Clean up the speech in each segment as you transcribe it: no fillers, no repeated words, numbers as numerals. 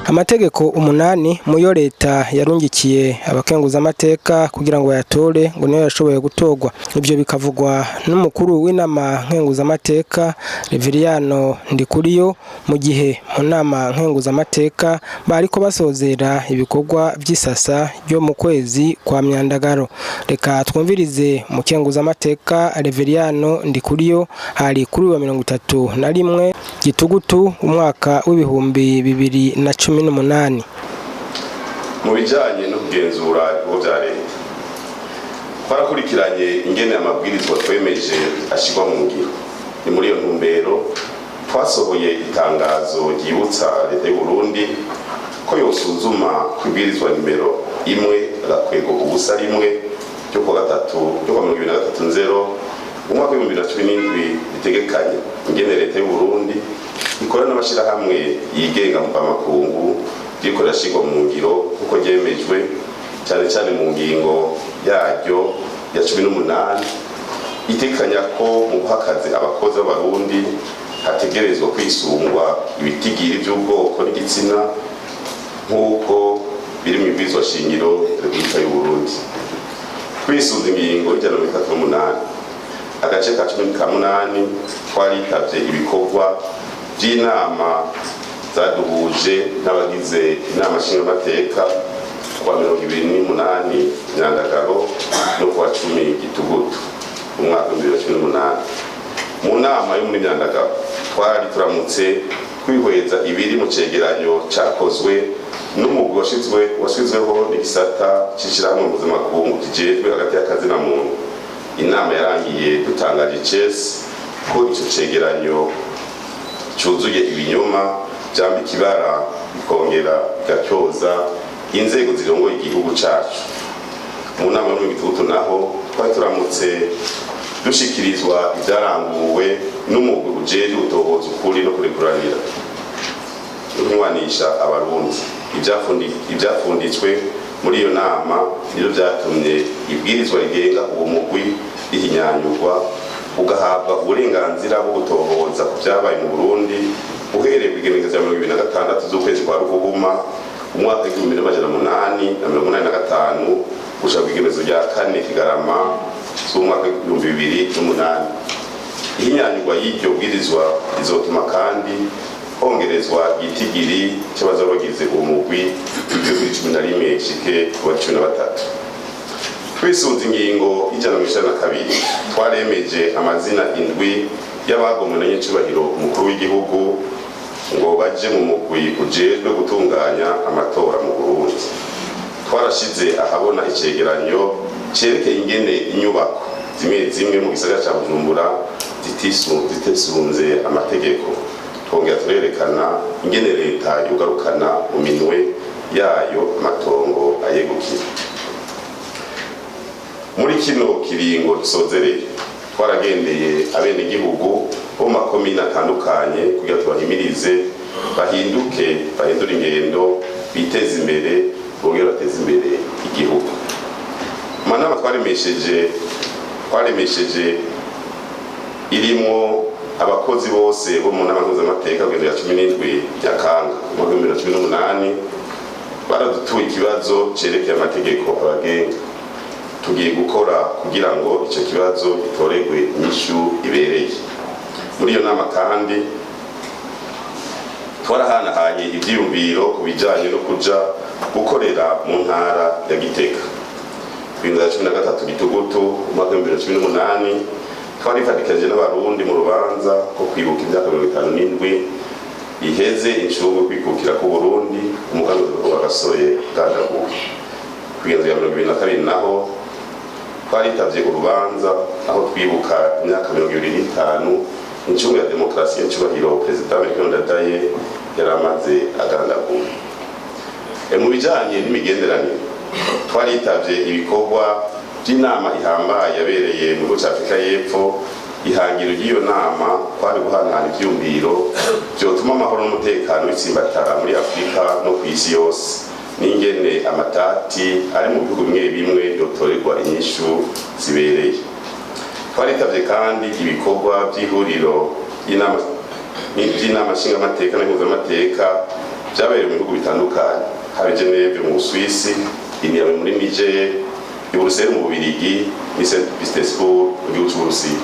Amategeko umunani muyo leta yarungikiye abakenguzamateka kugira ngo bayatore ngo niyo yashoboye gutorwa. Ivyo bikavugwa n'umukuru w'inama nkenguzamateka, Reveriyano Ndikuriyo, mu gihe mu nama nkenguzamateka bariko basozera ibikorwa vy'isasa ryo mu kwezi kwa Myandagaro. Reka twumvirize umukenguzamateka Reveriyano Ndikuriyo. Hari kuri wa 31 Gitugutu umwaka w'2018. Mu bijyanye no kugenzura ibikorwa bya leta, twarakurikiranye ingene amabwirizwa twemeje ashyirwa mu ngiro. Ni muri iyo ntumbero twasohoye itangazo ryibutsa leta y'u Burundi ko yosuzuma ku ibwirizwa nimero 1-01 ryo kuwa gatatu, ryo kuwa 23 nzero umwaka w'2017, ritegekanye ingene leta y'u Burundi ikora n'amashirahamwe yigenga mvamakungu, ririko rirashirwa mu ngiro kuko ryemejwe, cyane cyane mu ngingo yaryo ya 18 itekanya ko mu guha akazi abakozi b'Abarundi hategerezwa kwisungwa ibitigiri by'ubwoko n'igitsina nk'uko biri mu ibwirizwa shingiro Repubulika y'u Burundi. Twisunze ingingo 138 agace ka 18, twaritavye ibikorwa by'inama zaduhuje n'abagize inama nshingamateka kuwa 28 Nyandagaro no kuwa 10 Gitugutu umwaka w'2018. Mu nama yo muri Myandagaro twari turamutse twihweza ibiri mu cegeranyo cakozwe n'umugwi washizweho n'igisata c'ishirahamwe mpuzamakungu kijejwe hagati y'akazi na muntu. Inama yarangiye dutangaje icese ko ico cegeranyo cuzuye ibinyoma vyambika ibara, bikongera bigatyoza inzego zirongoye igihugu cacu. Mu nama yo mu Gitugutu naho twari turamutse dushikirizwa ivyaranguwe n'umugwi ujejwe gutohoza ukuri no kurekuranira no kunywanisha Abarundi. Ivyafunditswe muri iyo nama nivyo vyatumye ibwirizwa rigenga uwo mugwi rihinyanyurwa, ugahabwa uburenganzira bwo gutohoza ku vyabaye mu Burundi uhereye kw'igenekerezo rya 26 z'ukwezi kwa Ruhuhuma umwaka w'1885 gushika kw'igenekerezo rya 4 Kigarama z'umwaka w'2008. Ihinyanyurwa y'iryo bwirizwa rizotuma kandi hongerezwa igitigiri c'abazoba bagize uwo mugwi, kive kuri 11 gishike kuba 13. Twisunze ingingo y'192, twaremeje amazina indwi y'abagomwe na nyecubahiro umukuru w'igihugu ngo baje mu mugwi ujejwe gutunganya amatora mu Burundi. Twarashize ahabona icegeranyo cerekeye ingene inyubako zimwe zimwe mu gisagara ca Bujumbura zitisunze amategeko, twongera turerekana ingene leta yogarukana mu minwe yayo amatongo ayegukira. Muri kino kiringo dusozereye, twaragendeye abenegihugu bo mu makomine atandukanye kugira tubahimirize bahinduke, bahindure ingendo, biteze imbere, bongere bateze imbere igihugu. Mu manama twaremesheje irimwo abakozi bose bo mu nama mpuzamateka kugeza ya 17 Nyakanga umwaka w'2018, baradutuye ikibazo cerekeye amategeko abagenga. Tugiye gukora kugira ngo ico kibazo gitoregwe inyishu ibereye. Muri iyo nama kandi twarahanahanye ivyiyumviro ku bijanye no kuja gukorera mu ntara ya Gitega. Kw'inzu ya 13 Gitugutu umwaka w'2018, twarifatikanije n'Abarundi mu rubanza ko kwibuka imyaka 57 iheze incungu kwikukira ku Burundi umugambi wa Gasore bwandaguwe. Kw'inzu ya 22 naho twaritavye urubanza aho twibuka imyaka 25 incungu ya demokarasi y'icubahiro perezida Melchior Ndadaye yari amaze agandaguwe. Mu bijanye n'imigenderanire, twaritavye ibikorwa by'inama ihambaye yabereye mu gihugu cya Afurika y'Epfo. Ihangiro ry'iyo nama kwari guhanahana ivyumviro vyotuma amahoro n'umutekano bitsimbatara muri Afurika no ku isi yose, n'ingene amatati ari mu bihugu bimwe bimwe yotorerwa inyishu zibereye. Twaritavye kandi ibikorwa by'ihuriro ry'inama nshingamateka na mpuzamateka. Vyabereye mu bihugu bitandukanye, haba i Geneve mu Busuwisi, i Niamey muri Niger, i Buruseli mu Bubirigi n'i Saint Petersburg mu gihugu c'Uburusiya.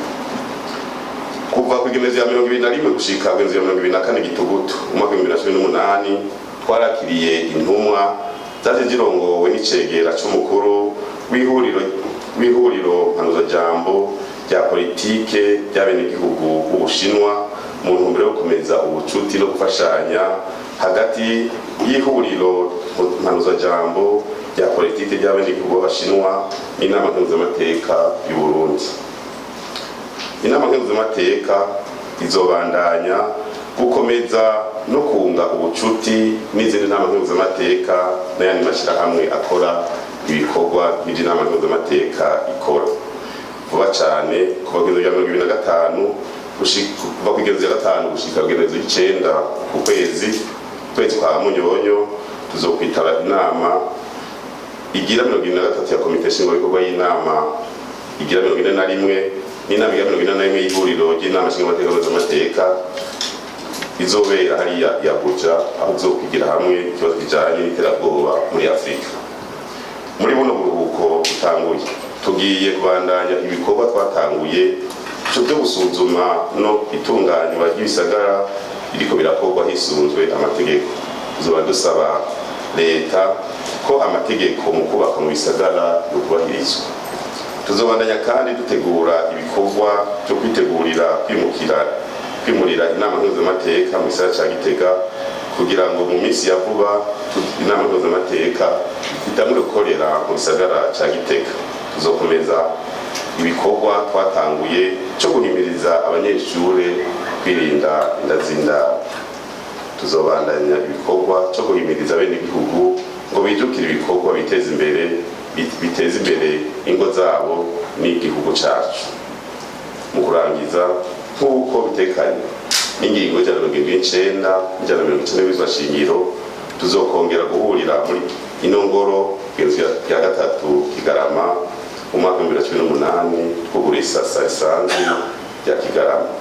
Kuva ku igenekerezo ya 21 gushika ku igenekerezo ya 24 Gitugutu umwaka wa 2018, twarakiriye intumwa zaje zirongowe n'icegera c'umukuru w'ihuriro mpanuzajambo rya politike ry'abenegihugu b'Ubushinwa, mu ntumbero yo gukomeza ubucuti no gufashanya hagati y'ihuriro mpanuzajambo rya politike ry'abenegihugu b'Abashinwa n'Inama Nkenguzamateka y'u Burundi. Inama Nkenguzamateka izobandanya gukomeza no kunga ubucuti n'izindi nama nkenguzamateka n'ayandi mashyirahamwe akora ibikorwa nk'ivy'Inama Nkenguzamateka ikora. Vuba cane, kuva ku igenekerezo rya 25, kuva ku igenekerezo rya 5 gushika ku igenekerezo ry'icenda ku kwezi kwa Munyonyo, tuzokwitaba inama igira 73 ya komite nshingwabikorwa y'inama igira 41 n'inama igira 41 y'ihuriro ry'inama nshingamateka mpuzamamateka, izobera hariya i Abuja, aho tuzokwigira hamwe ikibazo kijanye n'iterabwoba muri Afurika. Muri buno buruhuko butanguye, tugiye kubandanya ibikorwa twatanguye byo gusuzuma no itunganywa ry'ibisagara biriko birakorwa hisunzwe amategeko. Tuzoba dusaba leta ko amategeko mu kubaka mu bisagara yokubahirizwa. Tuzobandanya kandi dutegura ibikorwa byo kwitegurira kwimurira Inama Nkenguzamateka mu gisagara ca Gitega, kugira ngo mu minsi ya vuba Inama Nkenguzamateka itangure gukorera mu gisagara ca Gitega. Tuzokomeza ibikorwa twatanguye cyo guhimiriza abanyeshure kwirinda inda z'indaro. Tuzobandanya ibikorwa cyo guhimiriza abenegihugu ngo bijukire ibikorwa biteze imbere, biteze imbere ingo zabo n'igihugu cacu. Mu kurangiza, nk'uko bitekanye n'ingingo 179, 190 y'Ibwirizwa Shingiro, tuzokongera guhurira muri ino ngoro igenekerezo rya 3 Kigarama umwaka wa 2018, twugura isasa risanzwe rya Kigarama.